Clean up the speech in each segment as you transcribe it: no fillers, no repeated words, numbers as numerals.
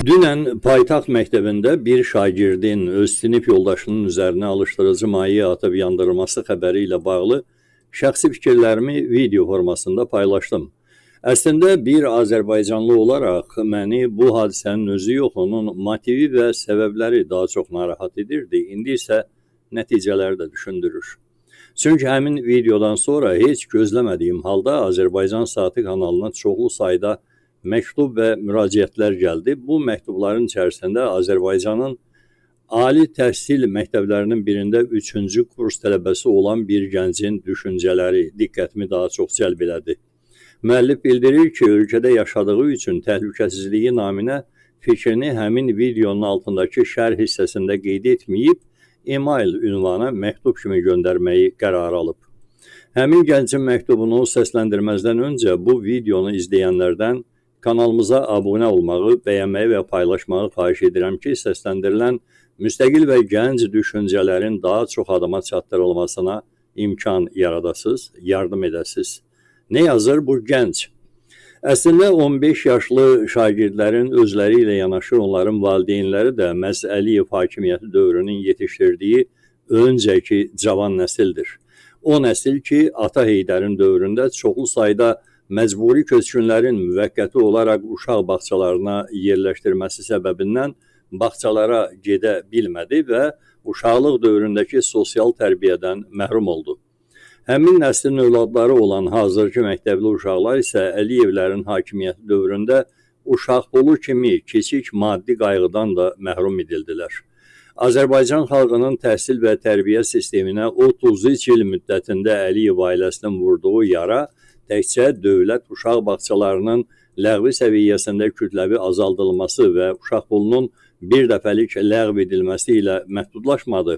Dünən paytaxt məktəbində bir şagirdin öz sinif yoldaşının üzərinə alışdırıcı maye atıb yandırılması xəbəri ilə bağlı şəxsi fikirlərimi video formasında paylaşdım. Əslində bir Azərbaycanlı olaraq məni bu hadisənin özü yox, onun motivi və səbəbləri daha çox narahat edirdi. İndi isə nəticələri də düşündürür. Çünki həmin videodan sonra heç gözləmədiyim halda Azərbaycan Saatı kanalına çoxlu sayda məktub və müraciətlər gəldi. Bu məktubların içərisində Azərbaycanın ali təhsil məktəblərinin birində 3-cü kurs tələbəsi olan bir gəncin düşüncələri diqqətimi daha çox cəlb elədi. Müəllif bildirir ki, ölkədə yaşadığı üçün təhlükəsizliyi naminə fikrini həmin videonun altındakı şərh hissəsində qeyd etməyib, e-mail ünvana məktub kimi göndərməyi qərar alıb. Həmin gəncin məktubunu səsləndirməzdən öncə bu videonu izləyənlərdən kanalımıza abunə olmağı, bəyənməyi və paylaşmağı xahiş edirəm ki, səsləndirilən müstəqil və gənc düşüncələrin daha çox adama çatdırılmasına imkan yaradasız, yardım edəsiz. Nə yazır bu gənc? Əslində 15 yaşlı şagirdlərin özləri ilə yanaşı onların valideynləri də məhz Əliyev hakimiyyəti dövrünün yetişdirdiyi öncəki cavan nəsildir. O nəsil ki, Ata Heydərin dövründə çoxlu sayda məcburi köçkünlərin müvəqqəti olaraq uşaq bağçalarına yerləşdirməsi səbəbindən bağçalara gedə bilmədi və uşaqlıq dövründəki sosial tərbiyədən məhrum oldu. Həmin nəslin övladları olan hazırki məktəbli uşaqlar isə Əliyevlərin hakimiyyəti dövründə uşaq pulu kimi kiçik maddi qayğıdan da məhrum edildilər. Azərbaycan xalqının təhsil və tərbiyə sisteminə 33 il müddətində Əliyev ailəsinin vurduğu yara təkcə dövlət uşaq bağçalarının ləğvi səviyyəsində kütləvi azaldılması və uşaq pulunun bir dəfəlik ləğv edilməsi ilə məhdudlaşmadı.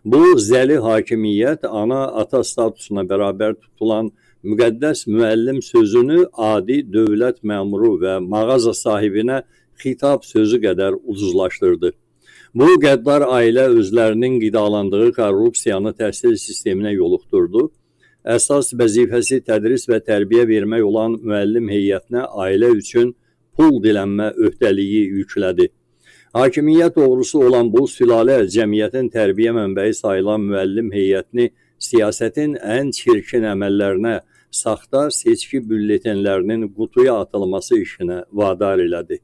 Bu zəli hakimiyyət ana-ata statusuna bərabər tutulan müqəddəs müəllim sözünü adi dövlət məmuru və mağaza sahibinə xitab sözü qədər ucuzlaşdırdı. Bu qəddar ailə özlərinin qidalandığı korrupsiyanı təhsil sisteminə yoluxdurdu. Əsas vəzifəsi tədris və tərbiyə vermək olan müəllim heyətinə ailə üçün pul dilənmə öhdəliyi yüklədi. Hakimiyyət oğrusu olan bu sülalə cəmiyyətin tərbiyə mənbəyi sayılan müəllim heyətini siyasətin ən çirkin əməllərinə, saxta seçki bülletenlərinin qutuya atılması işinə vadar elədi.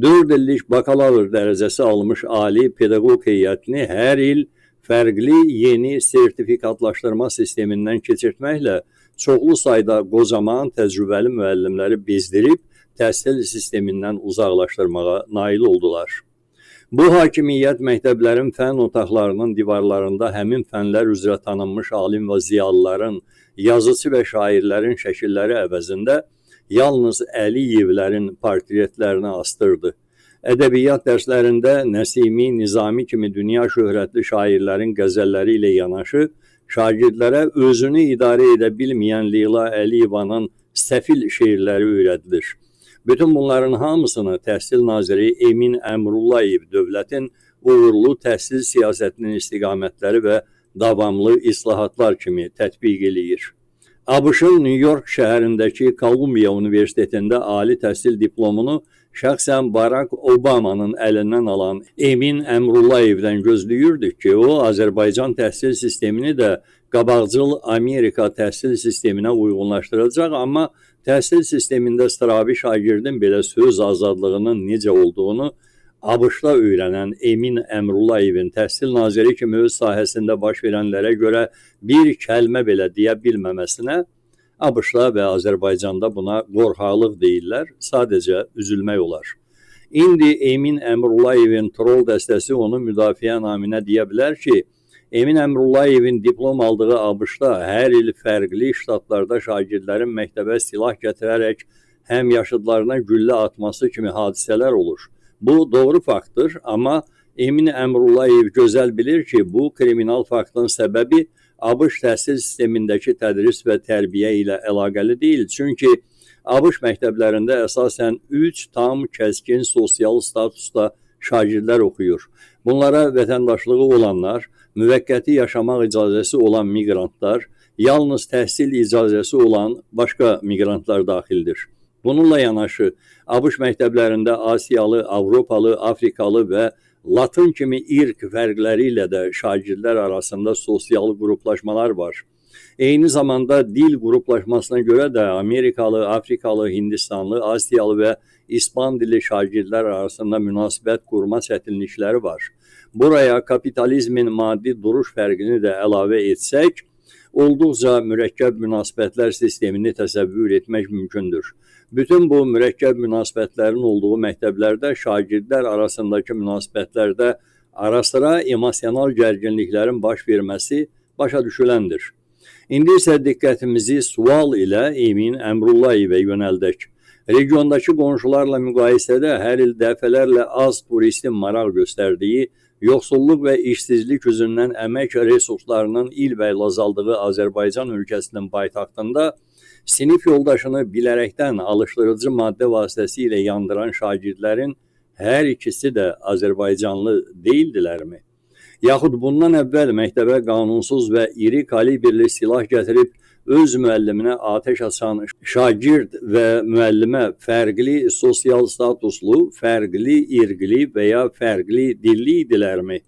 4 illik bakalavr dərəcəsi almış ali pedaqoq heyətini hər il fərqli yeni sertifikatlaşdırma sistemindən keçirtməklə çoxlu sayda qocaman təcrübəli müəllimləri bezdirib təhsil sistemindən uzaqlaşdırmağa nail oldular. Bu hakimiyyət məktəblərin fənn otaqlarının divarlarında həmin fənlər üzrə tanınmış alim və ziyalıların, yazıcı və şairlərin şəkilləri əvəzində yalnız Əliyevlərin portretlərini astırdı. Ədəbiyyat dərslərində Nəsimi, Nizami kimi dünya şöhrətli şairlərin qəzəlləri ilə yanaşı, şagirdlərə özünü idarə edə bilməyən Leyla Əliyevanın səfil şeirləri öyrədilir. Bütün bunların hamısını Təhsil Naziri Emin Əmrullayev dövlətin uğurlu təhsil siyasətinin istiqamətləri və davamlı islahatlar kimi tətbiq eləyir. ABŞ-ın New York şəhərindəki Kolumbiya Universitetində ali təhsil diplomunu şəxsən Barack Obamanın əlindən alan Emin Əmrullayevdən gözləyirdik ki, o Azərbaycan təhsil sistemini də qabaqcıl Amerika təhsil sisteminə uyğunlaşdıracaq, amma təhsil sistemində sıravi şagirdin belə söz azadlığının necə olduğunu ABŞ-da öyrənən Emin Əmrullayevin təhsil naziri kimi öz sahəsində baş verənlərə görə bir kəlmə belə deyə bilməməsinə ABŞ-da və Azərbaycanda buna qorxaqlıq deyirlər, sadəcə üzülmək olar. İndi Emin Əmrullayevin troll dəstəsi onu müdafiə naminə deyə bilər ki, Emin Əmrullayevin diplom aldığı ABŞ-da hər il fərqli ştatlarda şagirdlərin məktəbə silah gətirərək həm yaşıdlarına güllə atması kimi hadisələr olur. Bu doğru faktdır, amma Emin Əmrullayev gözəl bilir ki, bu kriminal faktın səbəbi ABŞ təhsil sistemindəki tədris və tərbiyə ilə əlaqəli deyil. Çünki ABŞ məktəblərində əsasən 3 tam kəskin sosial statusda şagirdlər oxuyur. Bunlara vətəndaşlığı olanlar, müvəqqəti yaşamaq icazəsi olan miqrantlar, yalnız təhsil icazəsi olan başqa miqrantlar daxildir. Bununla yanaşı ABŞ məktəblərində Asiyalı, Avropalı, Afrikalı və Latın kimi irq fərqləri ilə də şagirdlər arasında sosial qruplaşmalar var. Eyni zamanda dil qruplaşmasına görə də Amerikalı, Afrikalı, Hindistanlı, Asiyalı və İspan dilli şagirdlər arasında münasibət qurma çətinlikləri var. Buraya kapitalizmin maddi duruş fərqini də əlavə etsək, olduqca mürəkkəb münasibətlər sistemini təsəvvür etmək mümkündür. Bütün bu mürəkkəb münasibətlərin olduğu məktəblərdə şagirdlər arasındakı münasibətlərdə arasıra emosional gərginliklərin baş verməsi başa düşüləndir. İndi isə diqqətimizi sual ilə Emin Əmrullayevə yönəldək. Regiondakı qonşularla müqayisədə hər il dəfələrlə az turistin maraq göstərdiyi, yoxsulluq və işsizlik üzündən əmək resurslarının ilbəil azaldığı Azərbaycan ölkəsinin paytaxtında sinif yoldaşını bilərəkdən alışdırıcı maddə vasitəsilə yandıran şagirdlərin hər ikisi də Azərbaycanlı deyildilərmi? Yaxud bundan əvvəl məktəbə qanunsuz və iri kalibrli silah gətirib öz müəlliminə atəş açan şagird və müəllimə fərqli sosial statuslu, fərqli irqli və ya fərqli dilli idilərmi?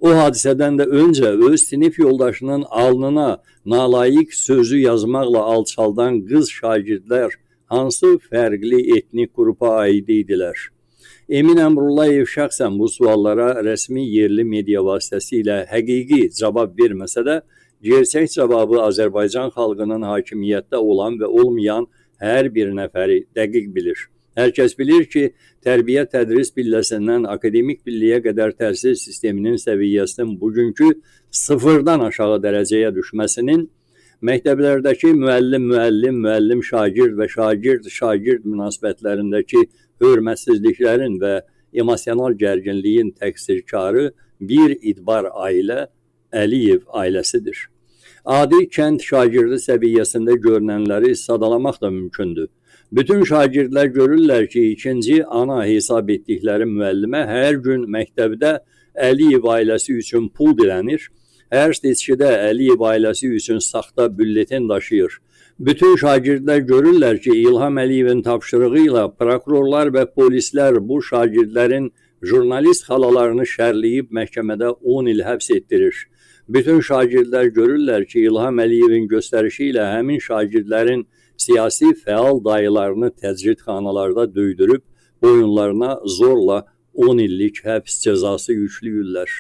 O hadisədən də öncə öz sinif yoldaşının alnına nalayiq sözü yazmaqla alçaldan qız şagirdlər hansı fərqli etnik qrupa aid idilər? Emin Əmrullayev şəxsən bu suallara rəsmi yerli media vasitəsilə həqiqi cavab verməsə də, gerçək cavabı Azərbaycan xalqının hakimiyyətdə olan və olmayan hər bir nəfəri dəqiq bilir. Hər kəs bilir ki, tərbiyə tədris pilləsindən akademik pilləyə qədər təhsil sisteminin səviyyəsinin bugünkü sıfırdan aşağı dərəcəyə düşməsinin, məktəblərdəki müəllim-müəllim, müəllim-şagird və şagird-şagird münasibətlərindəki hörmətsizliklərin və emosional gərginliyin təqsirkarı bir idbar ailə Əliyev ailəsidir. Adi kənd şagirdi səviyyəsində görünənləri sadalamaq da mümkündür. Bütün şagirdlər görürlər ki, ikinci ana hesab etdikləri müəllimə hər gün məktəbdə Əliyev ailəsi üçün pul dilənir, hər seçkidə Əliyev ailəsi üçün saxta bülleten daşıyır. Bütün şagirdlər görürlər ki, İlham Əliyevin tapşırığı ilə prokurorlar və polislər bu şagirdlərin jurnalist xalalarını şərləyib məhkəmədə 10 il həbs etdirir. Bütün şagirdlər görürlər ki, İlham Əliyevin göstərişi ilə həmin şagirdlərin siyasi fəal dayılarını təcridxanalarda döydürüb boyunlarına zorla 10 illik həbs cəzası yükləyirlər.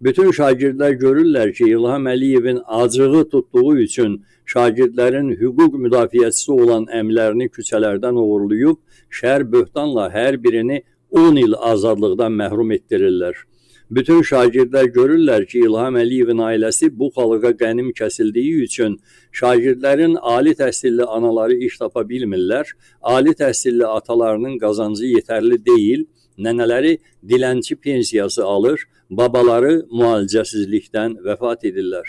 Bütün şagirdlər görürlər ki, İlham Əliyevin acığı tutduğu üçün şagirdlərin hüquq müdafiəçisi olan əmlərini küçələrdən oğurlayıb, şər böhtanla hər birini 10 il azadlıqdan məhrum etdirirlər. Bütün şagirdlər görürlər ki, İlham Əliyevin ailəsi bu xalqa qənim kəsildiyi üçün şagirdlərin ali təhsilli anaları iş tapa bilmirlər, ali təhsilli atalarının qazancı yetərli deyil, nənələri dilənçi pensiyası alır, babaları müalicəsizlikdən vəfat edirlər.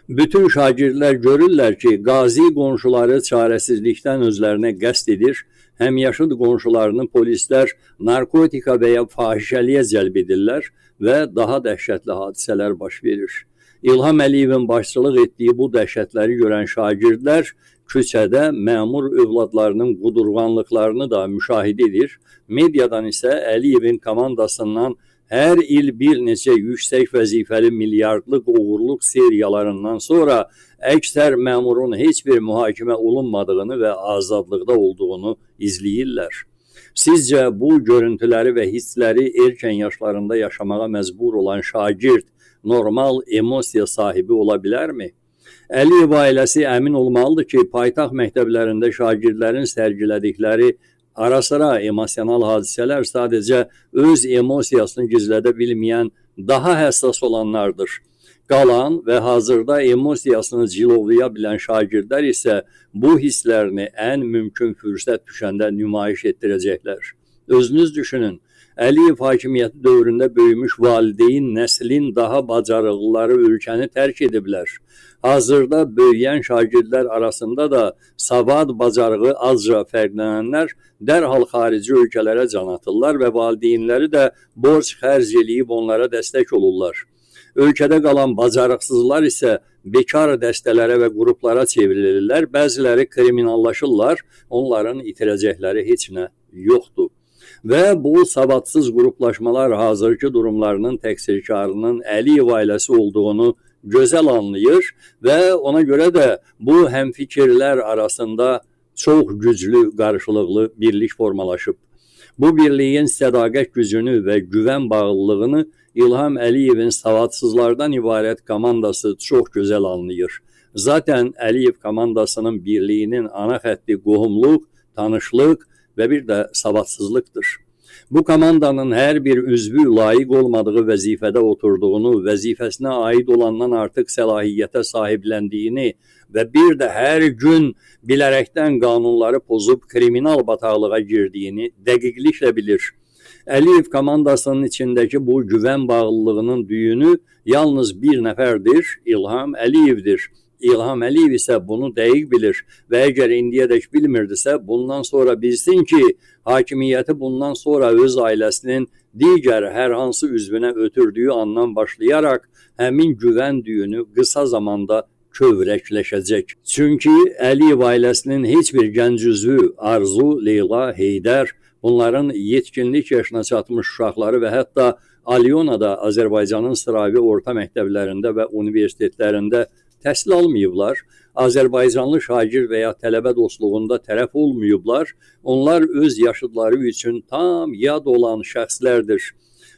Bütün şagirdlər görürlər ki, qazi qonşuları çarəsizlikdən özlərinə qəsd edir, həmyaşıd qonşularını polislər narkotika və ya fahişəliyə cəlb edirlər və daha dəhşətli hadisələr baş verir. İlham Əliyevin başçılıq etdiyi bu dəhşətləri görən şagirdlər küçədə məmur övladlarının qudurğanlıqlarını da müşahidə edir. Mediadan isə Əliyevin komandasından hər il bir neçə yüksək vəzifəli milyardlıq oğurluq seriyalarından sonra əksər məmurun heç bir mühakimə olunmadığını və azadlıqda olduğunu izləyirlər. Sizcə bu görüntüləri və hissləri erkən yaşlarında yaşamağa məcbur olan şagird normal emosiya sahibi ola bilərmi? Əliyev ailəsi əmin olmalıdır ki, paytaxt məktəblərində şagirdlərin sərgilədikləri arasıra emosional hadisələr sadəcə öz emosiyasını gizlədə bilməyən daha həssas olanlardır. Qalan və hazırda emosiyasını cilovlaya bilən şagirdlər isə bu hisslərini ən mümkün fürsət düşəndə nümayiş etdirəcəklər. Özünüz düşünün, Əliyev hakimiyyəti dövründə böyümüş valideyn nəslin daha bacarıqlıları ölkəni tərk ediblər. Hazırda böyüyən şagirdlər arasında da savad bacarığı azca fərqlənənlər dərhal xarici ölkələrə can atırlar və valideynləri də borc xərc eləyib onlara dəstək olurlar. Ölkədə qalan bacarıqsızlar isə bekar dəstələrə və qruplara çevrilirlər, bəziləri kriminallaşırlar, onların itirəcəkləri heç nə yoxdur. Və bu savadsız qruplaşmalar hazırki durumlarının təqsirkarının Əliyev ailəsi olduğunu gözəl anlayır və ona görə də bu həmfikirlər arasında çox güclü, qarşılıqlı birlik formalaşıb. Bu birliyin sədaqət gücünü və güvən bağlılığını İlham Əliyevin savadsızlardan ibarət komandası çox gözəl anlayır. Zaten Əliyev komandasının birliyinin ana xətti qohumluq, tanışlıq və bir də savadsızlıqdır. Bu komandanın hər bir üzvü layiq olmadığı vəzifədə oturduğunu, vəzifəsinə aid olandan artıq səlahiyyətə sahibləndiyini və bir də hər gün bilərəkdən qanunları pozub kriminal bataqlığa girdiyini dəqiqliklə bilir. Əliyev komandasının içindəki bu güvən bağlılığının düyünü yalnız bir nəfərdir, İlham Əliyevdir. İlham Əliyev isə bunu dəqiq bilir və əgər indiyədək bilmirdisə, bundan sonra bilsin ki, hakimiyyəti bundan sonra öz ailəsinin digər hər hansı üzvünə ötürdüyü andan başlayaraq həmin güvən düyünü qısa zamanda kövrəkləşəcək. Çünki Əliyev ailəsinin heç bir gənc üzvü Arzu, Leyla, Heydər, bunların yetkinlik yaşına çatmış uşaqları və hətta Alyona da Azərbaycanın sıravi orta məktəblərində və universitetlərində təhsil almayıblar. Azərbaycanlı şagird və ya tələbə dostluğunda tərəf olmayıblar. Onlar öz yaşıdları üçün tam yad olan şəxslərdir.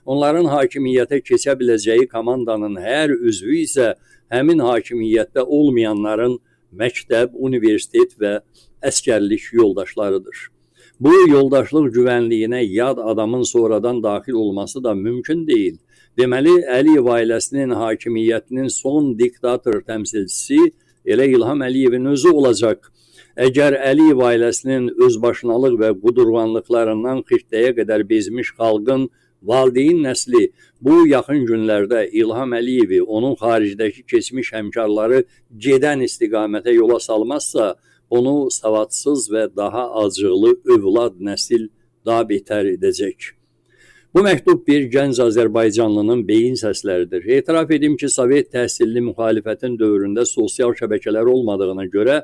Onların hakimiyyətə keçə biləcəyi komandanın hər üzvü isə həmin hakimiyyətdə olmayanların məktəb, universitet və əsgərlik yoldaşlarıdır. Bu yoldaşlıq güvənliyinə yad adamın sonradan daxil olması da mümkün deyil. Deməli, Əliyev ailəsinin hakimiyyətinin son diktator təmsilçisi elə İlham Əliyevin özü olacaq. Əgər Əliyev ailəsinin özbaşınalıq və qudurğanlıqlarından xirtdəyə qədər bezmiş xalqın valideyn nəsli bu yaxın günlərdə İlham Əliyevi, onun xaricdəki keçmiş həmkarları gedən istiqamətə yola salmazsa, onu savadsız və daha acıqlı övlad nəsil daha betər edəcək. Bu məktub bir gənc Azərbaycanlının beyin səsləridir. Etiraf edim ki, Sovet təhsilli müxalifətin dövründə sosial şəbəkələr olmadığına görə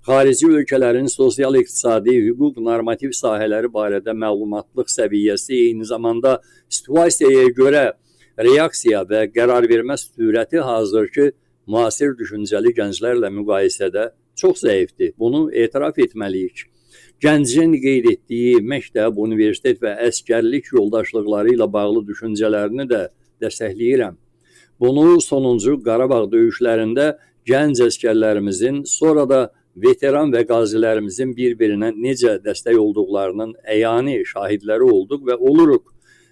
xarici ölkələrin sosial-iqtisadi, hüquq normativ sahələri barədə məlumatlıq səviyyəsi, eyni zamanda situasiyaya görə reaksiya və qərar vermə sürəti hazırki müasir düşüncəli gənclərlə müqayisədə çox zəifdir. Bunu etiraf etməliyik. Gəncin qeyd etdiyi məktəb, universitet və əsgərlik yoldaşlıqları ilə bağlı düşüncələrini də dəstəkləyirəm. Bunu sonuncu Qarabağ döyüşlərində gənc əsgərlərimizin, sonra da veteran və qazilərimizin bir-birinə necə dəstək olduqlarının əyani şahidləri olduq və oluruq.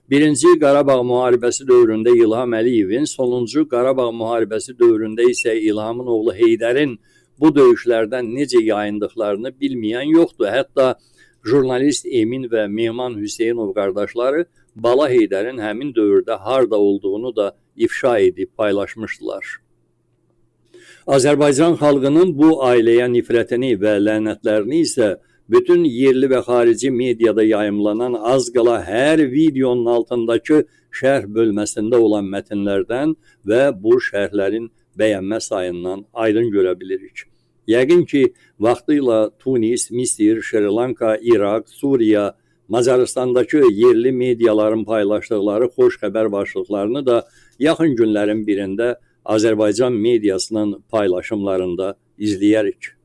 Birinci Qarabağ müharibəsi dövründə İlham Əliyevin, sonuncu Qarabağ müharibəsi dövründə isə İlhamın oğlu Heydərin bu döyüşlərdən necə yayındıqlarını bilməyən yoxdur. Hətta jurnalist Emin və Mehman Hüseynov qardaşları Bala Heydərin həmin dövrdə harda olduğunu da ifşa edib paylaşmışdılar. Azərbaycan xalqının bu ailəyə nifrətini və lənətlərini isə bütün yerli və xarici mediada yayımlanan az qala hər videonun altındakı şərh bölməsində olan mətnlərdən və bu şərhlərin bəyənmə sayından aydın görə bilirik. Yəqin ki, vaxtilə Tunis, Misir, Şri-Lanka, İraq, Suriya, Macaristandakı yerli mediaların paylaşdıqları xoş xəbər başlıqlarını da yaxın günlərin birində Azərbaycan mediasının paylaşımlarında izləyərik.